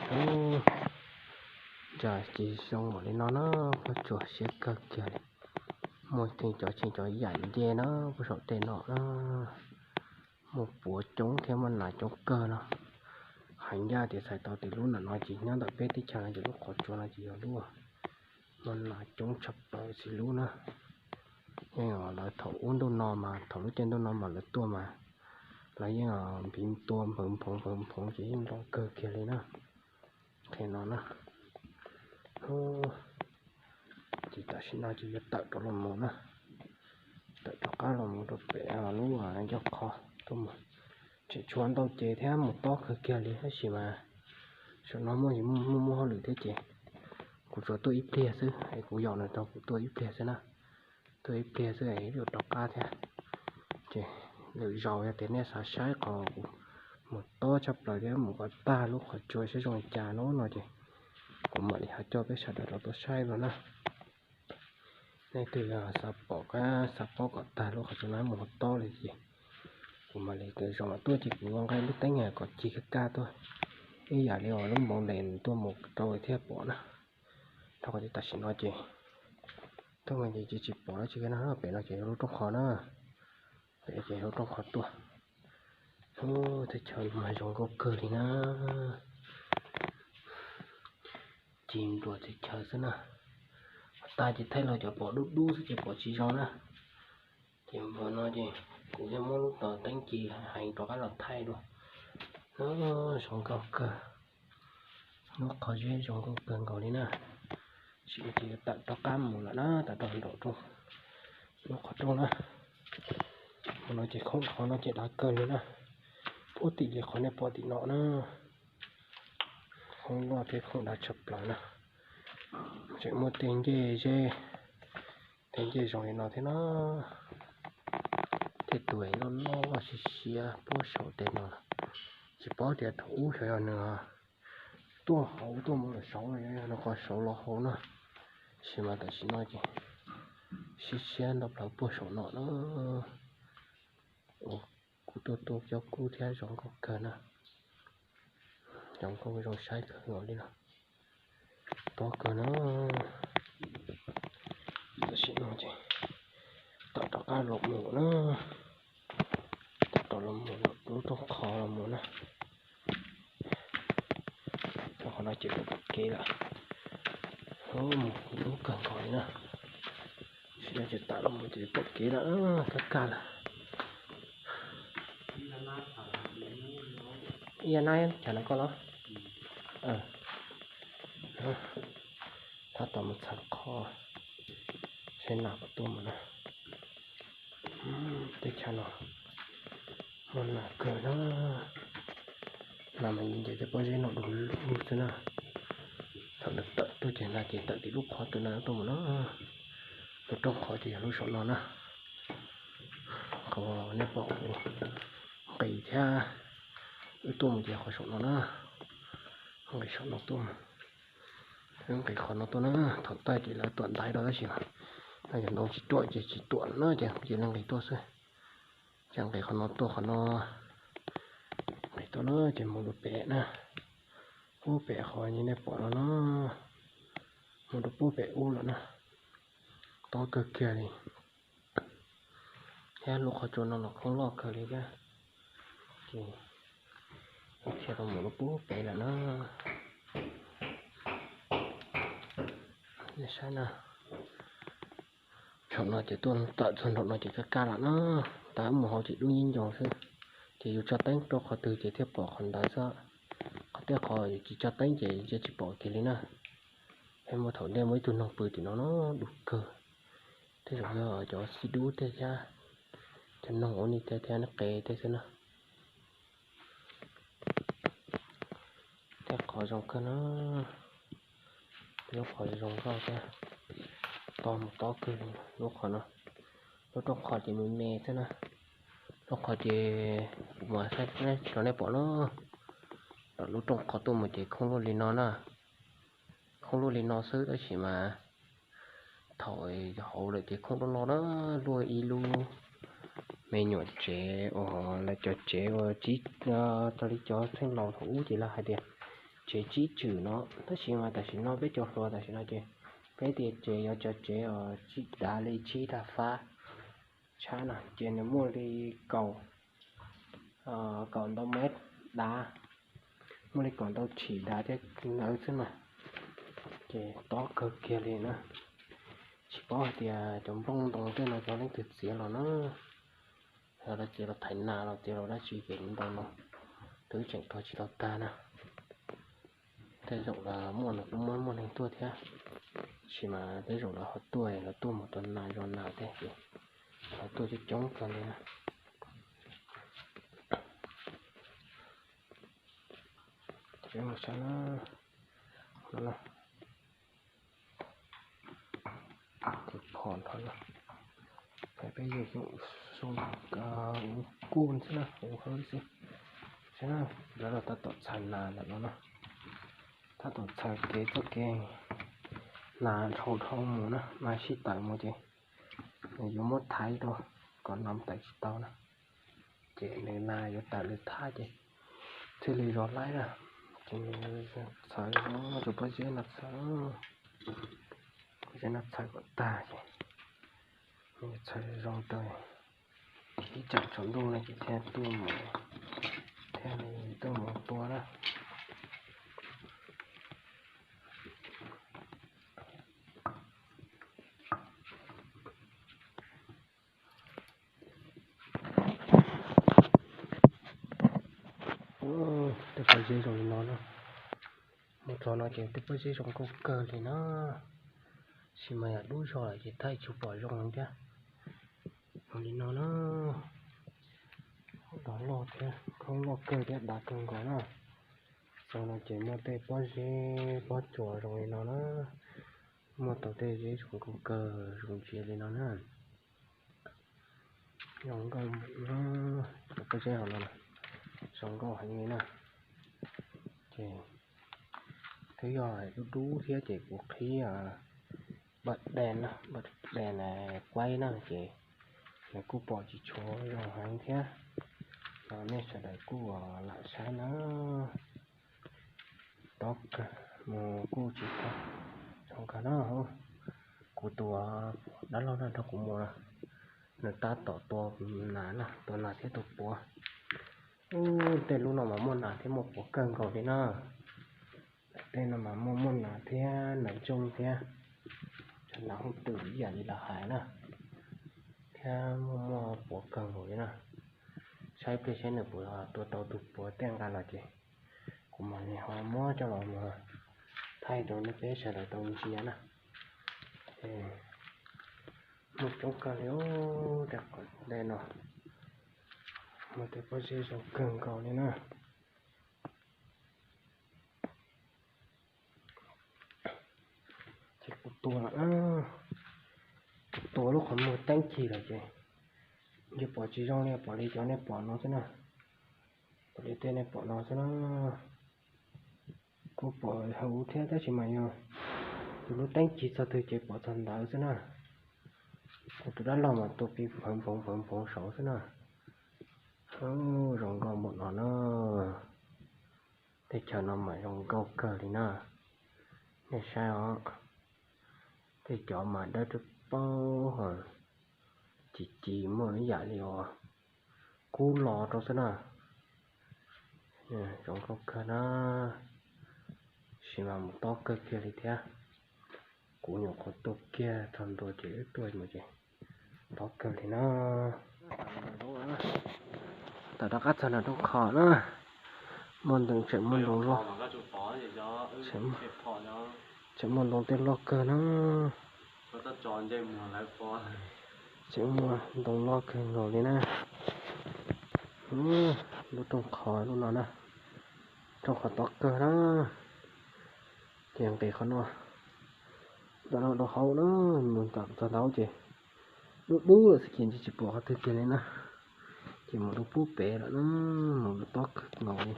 Ub, cas tsis zoo npaum li no na, pob tsuas siab kawg kiag li. Muaj theej cov tshee cov yam nce na, puag saum tej no na. Muaj puav coob thiab muaj nas coob kawg no. Hais ncaj tias txhais tau tias lub nram no ces nyob ntawm peb teb chaws no ces lub qhov tsua no ces yog lub muaj nas coob tshaj plaws xws lub na. Yeej lawv thaum ub ntuj no mas, thaum lub caij ntuj no mas lawv tuaj mas lawv yeej npiv tua npawv nphoov npawv nphoov ces yeej nto kawg kiag li na. Qhia no na. Ces tam sim no ces yuav tawm rov los mus na, tawm rov qab los mus rau pem lub ncauj qhov tuaj mus. Tseem tshuav ntau ces thiab mus tob kawg kiag li tab sis mas saum no muaj muaj muaj hauj lwm thiab ces kuv tsuas tuaj ib pliag xwb es kuv yaum nws tau kuv tuaj ib pliag xwb na. Tuaj ib pliag xwb es yuav rov qab thiab. Ces lwm zaus yog tias nej xav saib qhov kuv mus tob tshaj plaws thiab mus kom tag lub qhov tsua saib zoo li cas no no ces kuv mam li ho coj peb sawv daws rov tuaj saib dua na. Nej twg xav pom, xav paub kom tag lub qhov tsua no mus tob li ces kuv mam li zoo mam tuaj ces kuv nqa lub teeb kom cig kaj kaj tuaj ib yam li uas lub npoo ntes tuaj mus rau thiaj pom na. Rau qhov tias tam sim no ces tuaj mus ces tsis pom dab tsi kiag na. Pem no ces yog lub rooj qhov na, pem ces yog lub rooj qhov tuaj. Ub, teb chaws mas zoo nkauj kawg li na. Ci nruas teb chaws xwb na. Tag ces thaij los cov pom dub dub xwb ces pom tsis zoo na. Ces npawg no ces kuv thiaj muab lub tos teeb ci heev rov qab los thaij dua. Zoo nkauj kawg, lub qhov zeb zoo nkauj kawg nkaus li na. Sim no ces yuav tawm rov qab mus lawm na, tawm rau nraum rooj, lub qhov rooj na. Qhov no ces khoob, qhov no ces dav kawg li na. Puag tim li qhov nej pom tim no na, khoob loj thiab khoob dav tshaj plaws na. Tseem muaj tej ncej zeb, tej ncej zoo li no thiab na. Tej tus loj loj siab siab puag saum tej no, tsis paub tias thaum ub xyov yog nws tuaj hauv tuaj mus lawm saud los yog nws qhov saud los hauv na. Tab sis mas tam sim no ces siab siab ntau plaws puag saum no na. Kuv tuaj tuaj cov kub thiab zoo nkauj kawg na. Zoo nkauj zoo saib kawg nkaus li no. Tob kawg na. Tam sim no ces tawm rov qab los mus na, tawm rov los mus lub rooj qhov los mus na. Qhov no ces pom kev lawm, mus dub kawg nkaus li na. Tam sim no ces tawm los mus ces pom kev lawm, kaj kaj lawm. Ib yam na, chav no koj los. Thab tom mus txham qhov, saib nas puas tuaj mus na. Teb chaws no muaj nas kawg na. Nas mas nce nce tej pob zeb no du lug xwb na. Thaum nws tawm tuaj ces nas ces tawm tim lub qhov twg na tuaj mus na. Lub rooj qhov ces yog lub saum no na. Qhov nej pom kuv nqis thiab wb tuaj mus ces qhov saum no na. Nqis saum no tuaj mus. Wb nqis qhov no tuaj na. Thaum tag ces lawv tuam ntaiv rau tab sis mas no yog ntoo tsis ruam ces tsis tuam na ces kuv cia li nqis tuaj xwb. Ces nqis qhov no tuaj qhov no, nqis tuaj na ces mus rau pem na. Ub, pem qhov nej pom no na, mus rau puag pem ub lawm na. Tob kawg kiag li. Thiab lub qhov tsua no los khoob loj kawg li thiab. Ces thiaj tau mus rau puag pem lawm na. Nej saib na. Saum no ces tuaj tawm txog nraum no ces kaj kaj lawm na. Tab mus hauv ces dub yeeb ncoos xwb. Ces yus tso teeb rau qhov twg ces thiaj pom qhov ntawd xwb. Qhov tej qhov yus tsis tso teeb ces yeej tsis pom kiag li na. Peb muaj thaum ntej muaj ib tug noog pw tim no no, dub kawg. Tej zaum yog cov xib dub tej thiab, cov noog ua ntej tej thiab, neb qe tej xwb na. Tej qhov zoo kawg na, lub qhov zoo nkauj thiab. Tob mus tob kawg li lub qhov no. Lub rooj qhov ces me me xwb na. Lub qhov ces kuv mam saib rau nej pom na. Lub rooj qhov tuaj mus ces khoob luaj li no na. Khoob luaj li no xwb tab sis mas thaum hauv lawm ces khoob loj loj na, luaj ib lub me nyuam tsev uas lawv cov tsev uas tsis raws li cov txheej laus thaum ub ces lawv hais tias tsev tsib tswm no, tab sis mas tam sim no peb cov hluas tam sim no ces peb tias tsev yuav cov tsev uas dav li tsib dav fab tshab no ces nws muaj li kaum, kaum ntau mev dav, muaj li kaum ntau tshim dav thiab ntawd xwb no, ces tob kawg kiag li na. Tsis paub hais tias cov nplooj ntoo tej no cov leej twg txiav los na, los txiav los thaiv nas los txiav los dab tsi ces ntoo no twb tseem tuag tsis tau tag na. Tej zaum los muaj los kuj muaj muaj neeg tuaj thiab, tab sis mas tej zaum lawv ho tuaj, lawv tuaj mus rau nas zos nas tej ces lawv tuaj coob coob kawg li na. Peb mus saib na, tus phom nrho no, peb yuav xyoo kuj xwb na, kuv hawb xwb. Saib na, lawv los tab tom txhais nas ntawm no na, tab tom txhais kev txoj kev nas dhau dhau mus na, nas sib tawm mus ces nws yuav muab thaiv rau kom nas tawm tsis tau na. Ces nws nas yuav tawm lwm thaj ces thiaj li zov laib na. Ces txhawv zoo tus pob zeb no txhawv, pob zeb no txhawv kom tag ces txhawv zoo rau ib tsam tsaus ntuj no ces thiaj tuaj mus, thiaj li tuaj mus tua na. Tej pob zeb zoo li no na, mus txog no ces tej pob zeb zoo nkauj kawg li na. Tab sis mas yam dub zog lawm ces thaij tsis pom zoo thiab. Zoo li no na, dav loj thiab, khoob loj kawg thiab dav kawg nkaus na. Txog no ces muaj tej pob zeb pob tsuas zoo li no na, muaj tau tej zeb zoo nkauj kawg zoo ntsia li no na. Zoo nkauj, cov pob zeb hauv no zoo nkauj heev li na. Ces twb yog dub dub thiab ces kuv qhib npam dej na, npam dej na, kuaib na ces nws kuj pom tsis tshua zoo heev thiab. Nej sawv daws kuj lam saib na. Tob kawg, mus kuj tsis tau zoo kawg na. Kuv tus dab laug no nrog kuv mus no, nws tab tom tua nas na, tua nas thiab tua puav. Ub, tej lub no mas muaj nas thiab muaj puav kawg nkaus li na. Tej no mas muaj muaj nas thiab nas ntsooj thiab, tsam nas hooj twm ib yam li lawv hais na, thiab muaj muaj puav kawg nkaus li na. Saib pliag saib nws puas tua tau tus puav tej nqa los ces kuv mam li ho muab coj los mus thaij rau nej peb sawv daws tau ntsia na. Muaj coob kawg li, tej qhov dej no muaj tej pob zeb zoo kawg nkaus li na. Ces kuv tua lawm na, kuv tua lub qhov muag teeb cig lawm ces ntshe pom tsis zoo li, pom li cov nej pom no xwb na, pom li tej nej pom no xwb na. Kuj pom hauv thiab tab sis mas yog tus lub teeb cig txog twg ces pom txog ntawd xwb na. Kuv tus dab laug mas tua pib nphawv nphoov nphoov nphoov saud xwb na. Zoo nkauj npaum no na. Tej chaw no mas zoo nkauj kawg li na. Nej saib os, tej cov mas dawb paug, ci ci muaj ib yam li uas kub los rau xwb na. Zoo nkauj kawg na, tab sis mas mus tob kawg kiag li thiab. Kuv nyuam qhuav tua kiag txog ntua ces wb tuaj mus ces tob kawg li na. Tawm rov qab txog nram rooj qhov na, muaj ntoo, tseem muaj ntoo loj, tseem muaj ntoo tej loj kawg na. Tseem muaj ntoo loj kawg nkaus li na. Lub rooj qhov lub no na, rooj qhov tob kawg na. Ces nqis qhov no, ntawm no rau hauv na, mus txog ntawd ces dub dub lawm xwb ces ntshe tsis pom qhov twg kiag li na. Ces mus rau pub pem lawm na, mus rau tob kawg nkaus li.